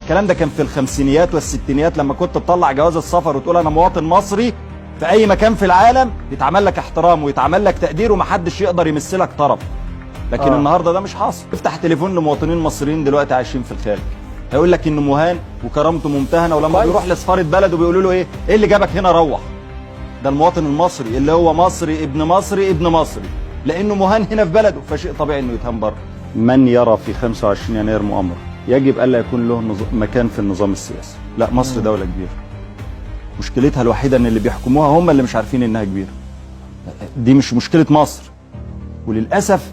الكلام ده كان في الخمسينيات والستينيات، لما كنت تطلع جواز السفر وتقول انا مواطن مصري في اي مكان في العالم يتعمل لك احترام ويتعمل لك تقدير ومحدش يقدر يمسلك طرف. لكن النهارده ده مش حاصل. افتح تليفون لمواطنين مصريين دلوقتي عايشين في الخارج، هيقول لك انه مهان وكرامته ممتهنه، ولما بيروح لسفاره بلده بيقولوا له ايه؟ ايه اللي جابك هنا؟ روح. ده المواطن المصري اللي هو مصري ابن مصري ابن مصري، لانه مهان هنا في بلده، فشيء طبيعي انه يتهان بره. من يرى في 25 يناير مؤامرة يجب الا يكون له مكان في النظام السياسي. لا، مصر دولة كبيرة، مشكلتها الوحيدة ان اللي بيحكموها هم اللي مش عارفين انها كبيرة. دي مش مشكلة مصر. وللاسف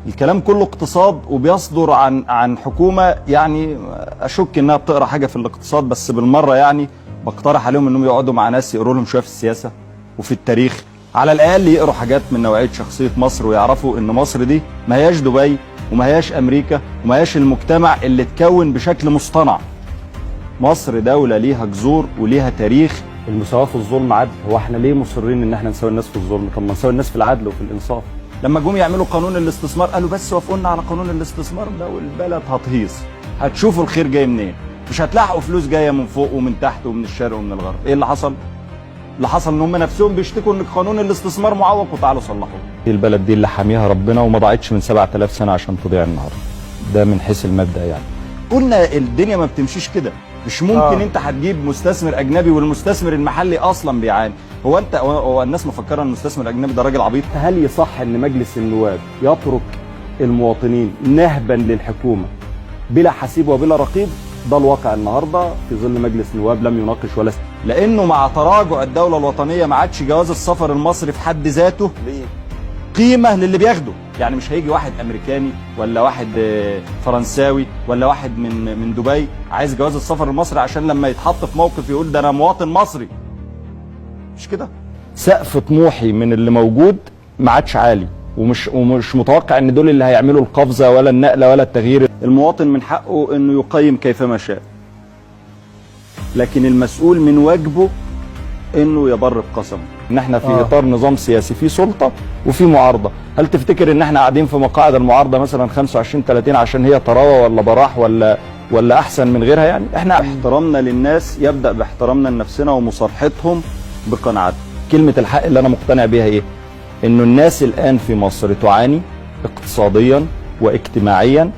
الكلام كله اقتصاد وبيصدر عن حكومة يعني اشك انها بتقرا حاجة في الاقتصاد، بس بالمرة يعني بقترح عليهم انهم يقعدوا مع ناس يقروا لهم شوية في السياسة وفي التاريخ، على الاقل يقروا حاجات من نوعية شخصية مصر ويعرفوا ان مصر دي ما هياش دبي وما هياش امريكا وما هياش المجتمع اللي اتكون بشكل مصطنع. مصر دولة ليها جذور وليها تاريخ. المساواة في الظلم عدل. هو احنا ليه مصرين ان احنا نساوي الناس في الظلم؟ طب ما نساوي الناس في العدل وفي الانصاف. لما جم يعملوا قانون الاستثمار قالوا بس وافقونا على قانون الاستثمار ده والبلد هتهيص، هتشوفوا الخير جاي منين، مش هتلاحقوا فلوس جاية من فوق ومن تحت ومن الشرق ومن الغرب. ايه اللي حصل؟ اللي حصل ان هم نفسهم بيشتكوا ان قانون الاستثمار معوق وتعالوا صلحوه. البلد دي اللي حاميها ربنا وما ضاعتش من 7000 سنة عشان تضيع النهارده. ده من حيث المبدأ يعني. قلنا الدنيا ما بتمشيش كده، مش ممكن انت هتجيب مستثمر اجنبي والمستثمر المحلي اصلا بيعاني. هو انت هو الناس مفكرة ان المستثمر الاجنبي ده راجل عبيط؟ هل يصح ان مجلس النواب يترك المواطنين نهبا للحكومة بلا حسيب وبلا رقيب؟ ده الواقع النهارده في ظل مجلس نواب لم يناقش ولا لانه مع تراجع الدولة الوطنية ما عادش جواز السفر المصري في حد ذاته قيمة للي بياخده. يعني مش هيجي واحد امريكاني ولا واحد فرنساوي ولا واحد من دبي عايز جواز السفر المصري عشان لما يتحط في موقف يقول ده انا مواطن مصري. مش كده؟ سقف طموحي من اللي موجود ما عادش عالي، ومش متوقع ان دول اللي هيعملوا القفزة ولا النقلة ولا التغيير. المواطن من حقه انه يقيم كيفما شاء، لكن المسؤول من واجبه انه يبر بقسمة. ان احنا في اطار نظام سياسي في سلطة وفي معارضة. هل تفتكر ان احنا قاعدين في مقاعد المعارضة مثلا 25 30 عشان هي طراوه ولا براح ولا احسن من غيرها؟ يعني احنا احترامنا للناس يبدا باحترامنا لنفسنا ومصارحتهم بقناعاتهم. كلمة الحق اللي انا مقتنع بيها ايه؟ انه الناس الان في مصر تعاني اقتصاديا واجتماعيا،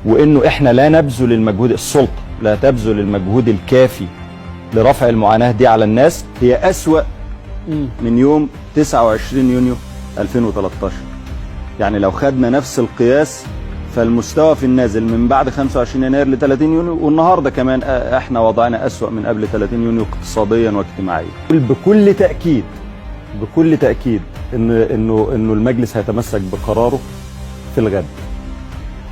وانه احنا لا نبذل المجهود، السلطة لا تبذل المجهود الكافي لرفع المعاناة دي على الناس. هي أسوأ من يوم 29 يونيو 2013. يعني لو خدنا نفس القياس فالمستوى في النازل من بعد 25 يناير ل 30 يونيو، والنهارده كمان احنا وضعنا أسوأ من قبل 30 يونيو اقتصاديا واجتماعيا. بكل تأكيد، بكل تأكيد ان انه المجلس هيتمسك بقراره في الغد.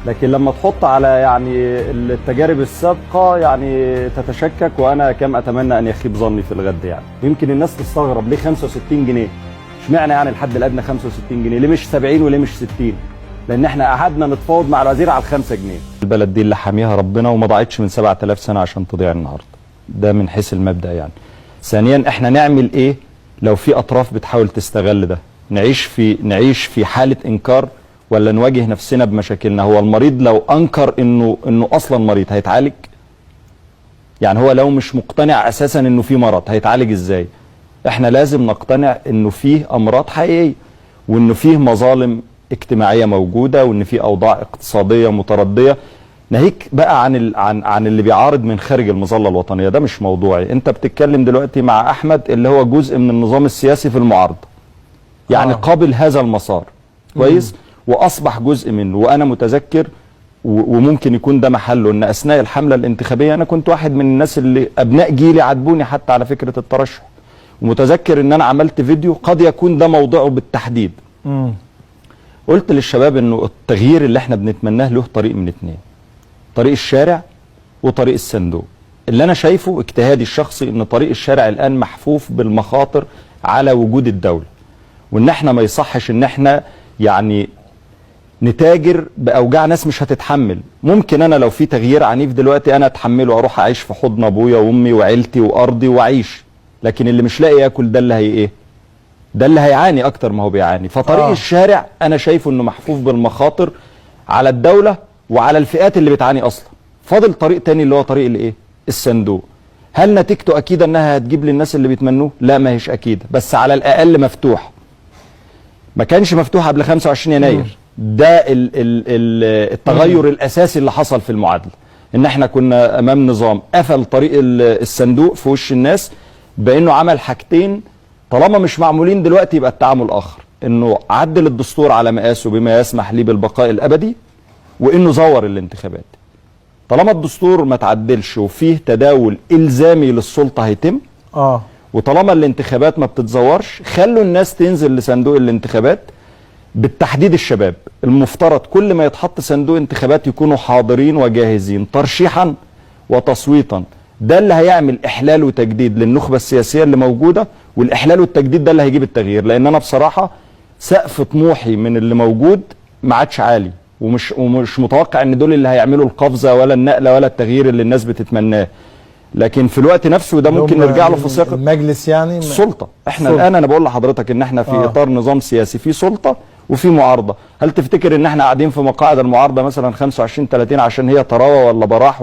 لكن لما تحط على يعني التجارب السابقة يعني تتشكك، وأنا كم أتمنى أن يخيب ظني في الغد. يعني يمكن الناس تستغرب ليه 65 جنيه؟ اشمعنى يعني الحد الأدنى 65 جنيه؟ ليه مش 70 وليه مش 60؟ لأن احنا قعدنا نتفاوض مع الوزير على 5 جنيه. البلد دي اللي حاميها ربنا وما ضاعتش من 7000 سنة عشان تضيع النهارده. ده من حيث المبدأ يعني. ثانيا احنا نعمل ايه لو في أطراف بتحاول تستغل ده؟ نعيش في حالة إنكار ولا نواجه نفسنا بمشاكلنا؟ هو المريض لو انكر انه اصلا مريض هيتعالج؟ يعني هو لو مش مقتنع اساسا انه في مرض هيتعالج ازاي؟ احنا لازم نقتنع انه فيه امراض حقيقية، وانه فيه مظالم اجتماعية موجودة، وان فيه اوضاع اقتصادية مترديه. ناهيك بقى عن اللي بيعارض من خارج المظلة الوطنية، ده مش موضوعي. انت بتتكلم دلوقتي مع احمد اللي هو جزء من النظام السياسي في المعارضة، يعني قابل هذا المسار كويس واصبح جزء منه. وانا متذكر وممكن يكون ده محله ان اثناء الحملة الانتخابية انا كنت واحد من الناس اللي ابناء جيلي عاتبوني حتى على فكرة الترشح، ومتذكر ان انا عملت فيديو قد يكون ده موضعه بالتحديد. قلت للشباب انه التغيير اللي احنا بنتمناه له طريق من اتنين، طريق الشارع وطريق الصندوق. اللي انا شايفه اجتهادي الشخصي ان طريق الشارع الان محفوف بالمخاطر على وجود الدولة، وان احنا ما يصحش ان احنا يعني نتاجر باوجاع ناس مش هتتحمل. ممكن انا لو في تغيير عنيف دلوقتي انا اتحمله، اروح اعيش في حضن ابويا وامي وعيلتي وارضي واعيش، لكن اللي مش لاقي ياكل ده اللي هي ايه؟ ده اللي هيعاني اكتر ما هو بيعاني. فطريق الشارع انا شايفه انه محفوف بالمخاطر على الدولة وعلى الفئات اللي بتعاني اصلا. فاضل طريق تاني اللي هو طريق الايه؟ الصندوق. هل نتيجته اكيد انها هتجيب للناس اللي بيتمنوه؟ لا، ما هيش اكيد، بس على الاقل مفتوح. ما كانش مفتوح قبل 25 يناير. ده ال ال ال التغير الاساسي اللي حصل في المعادلة، ان احنا كنا امام نظام قفل طريق الصندوق في وش الناس بانه عمل حاجتين طالما مش معمولين دلوقتي يبقى التعامل اخر، انه عدل الدستور على مقاسه بما يسمح ليه بالبقاء الابدي، وانه زور الانتخابات. طالما الدستور ما تعدلش وفيه تداول الزامي للسلطة هيتم، وطالما الانتخابات ما بتتزورش خلوا الناس تنزل لصندوق الانتخابات، بالتحديد الشباب. المفترض كل ما يتحط صندوق انتخابات يكونوا حاضرين وجاهزين ترشيحا وتصويتا. ده اللي هيعمل احلال وتجديد للنخبه السياسية اللي موجودة، والاحلال والتجديد ده اللي هيجيب التغيير. لان انا بصراحة سقف طموحي من اللي موجود ما عادش عالي، ومش متوقع ان دول اللي هيعملوا القفزة ولا النقلة ولا التغيير اللي الناس بتتمناه. لكن في الوقت نفسه ده ممكن نرجع له في سياق المجلس، يعني السلطة. احنا الان انا بقول لحضرتك ان احنا في اطار نظام سياسي في سلطة وفي معارضة. هل تفتكر ان احنا قاعدين في مقاعد المعارضة مثلا 25 30 عشان هي طراوه ولا براح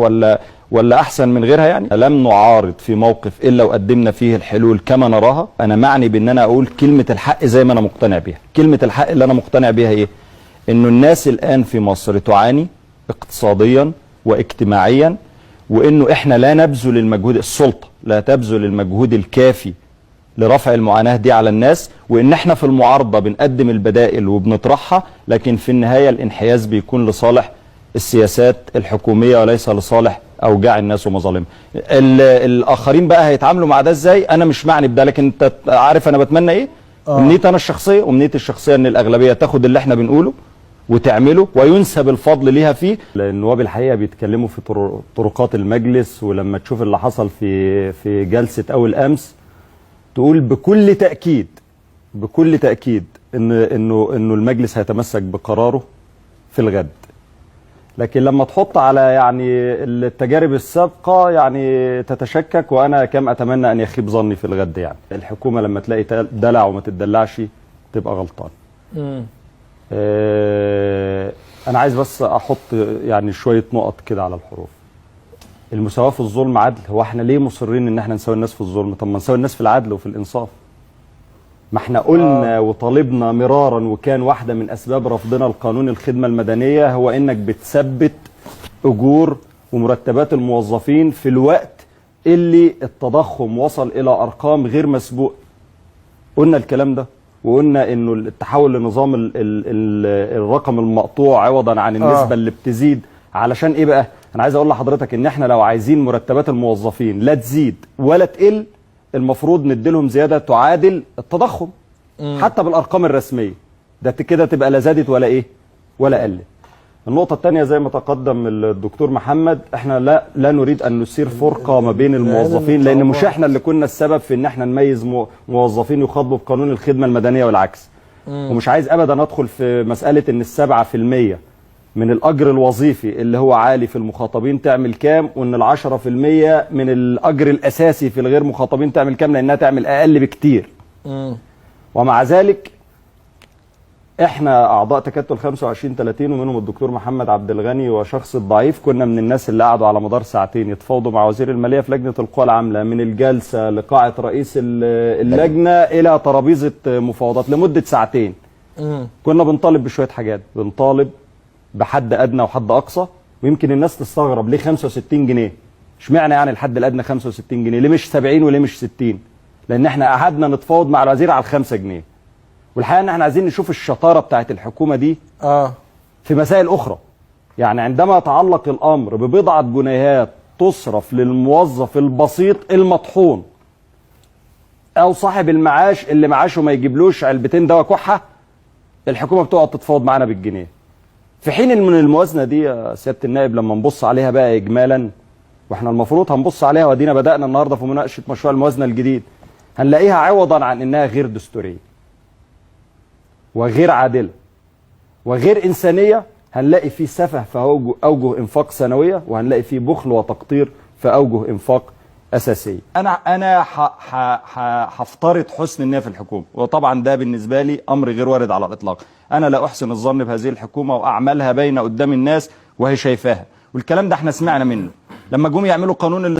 ولا احسن من غيرها؟ يعني لم نعارض في موقف الا وقدمنا فيه الحلول كما نراها. انا معني بان انا اقول كلمة الحق زي ما انا مقتنع بيها. كلمة الحق اللي انا مقتنع بيها ايه؟ انه الناس الان في مصر تعاني اقتصاديا واجتماعيا، وانه احنا لا نبذل المجهود، السلطة لا تبذل المجهود الكافي لرفع المعاناة دي على الناس، وان احنا في المعارضة بنقدم البدائل وبنطرحها، لكن في النهاية الانحياز بيكون لصالح السياسات الحكومية وليس لصالح اوجاع الناس ومظالمهم. الاخرين بقى هيتعاملوا مع ده ازاي؟ انا مش معني بده، لكن انت عارف انا بتمنى ايه؟ امنيتي انا الشخصية، امنيتي الشخصية ان الاغلبية تاخد اللي احنا بنقوله وتعمله وينسب الفضل ليها فيه. النواب الحقيقة بيتكلموا في طرقات المجلس، ولما تشوف اللي حصل في جلسه اول امس تقول بكل تاكيد، بكل تاكيد ان انه انه المجلس هيتمسك بقراره في الغد. لكن لما تحط على يعني التجارب السابقة يعني تتشكك، وانا كم اتمنى ان يخيب ظني في الغد. يعني الحكومة لما تلاقي دلع وما تدلعش تبقى غلطان. انا عايز بس احط يعني شوية نقط كده على الحروف. المساواة في الظلم عدل. هو احنا ليه مصرين ان احنا نساوي الناس في الظلم؟ طب ما نساوي الناس في العدل وفي الانصاف. ما احنا قلنا وطالبنا مرارا، وكان واحدة من اسباب رفضنا لقانون الخدمة المدنية هو انك بتثبت اجور ومرتبات الموظفين في الوقت اللي التضخم وصل الى ارقام غير مسبوقة. قلنا الكلام ده، وقلنا انه التحول لنظام ال ال ال الرقم المقطوع عوضا عن النسبة اللي بتزيد. علشان ايه بقى؟ انا عايز اقول لحضرتك ان احنا لو عايزين مرتبات الموظفين لا تزيد ولا تقل، المفروض نديلهم زيادة تعادل التضخم حتى بالارقام الرسمية. ده كده تبقى لا زادت ولا ايه ولا قلت. النقطة الثانية زي ما تقدم الدكتور محمد، احنا لا نريد ان نثير فرقة ما بين الموظفين، لان مش احنا اللي كنا السبب في ان احنا نميز موظفين يخاطبوا بقانون الخدمة المدنية والعكس. ومش عايز ابدا ادخل في مسألة ان 7% من الاجر الوظيفي اللي هو عالي في المخاطبين تعمل كام، وان 10% من الاجر الاساسي في الغير مخاطبين تعمل كام، لانها تعمل اقل بكتير. ومع ذلك احنا اعضاء تكتل 25 30 ومنهم الدكتور محمد عبد الغني وشخص الضعيف، كنا من الناس اللي قعدوا على مدار ساعتين يتفاوضوا مع وزير المالية في لجنة القوى العاملة، من الجلسة لقاعه رئيس اللجنة الى ترابيزة مفاوضات لمدة ساعتين. كنا بنطالب بشوية حاجات، بنطالب بحد ادنى وحد اقصى، ويمكن الناس تستغرب ليه 65 جنيه؟ اشمعنى يعني الحد الادنى 65 جنيه؟ ليه مش 70 وليه مش 60؟ لان احنا قعدنا نتفاوض مع الوزير على 5 جنيه. والحقيقة ان احنا عايزين نشوف الشطارة بتاعت الحكومة دي في مسائل اخرى. يعني عندما يتعلق الامر ببضعه جنيهات تصرف للموظف البسيط المطحون او صاحب المعاش اللي معاشه ما يجيبلوش علبتين دواء كحه، الحكومة بتقعد تتفاوض معانا بالجنيه. في حين ان الموازنة دي يا سيادة النائب لما نبص عليها بقى اجمالا، واحنا المفروض هنبص عليها وادينا بدانا النهارده في مناقشة مشروع الموازنة الجديد، هنلاقيها عوضا عن انها غير دستورية وغير عادلة وغير انسانيه، هنلاقي فيه سفه في اوجه انفاق سنوية، وهنلاقي فيه بخل وتقطير في اوجه انفاق اساسية. انا هفترض حسن النية في الحكومة، وطبعا ده بالنسبة لي امر غير وارد على الاطلاق. انا لا احسن الظن بهذه الحكومة واعمالها باينة قدام الناس وهي شايفاها، والكلام ده احنا سمعنا منه لما جم يعملوا قانون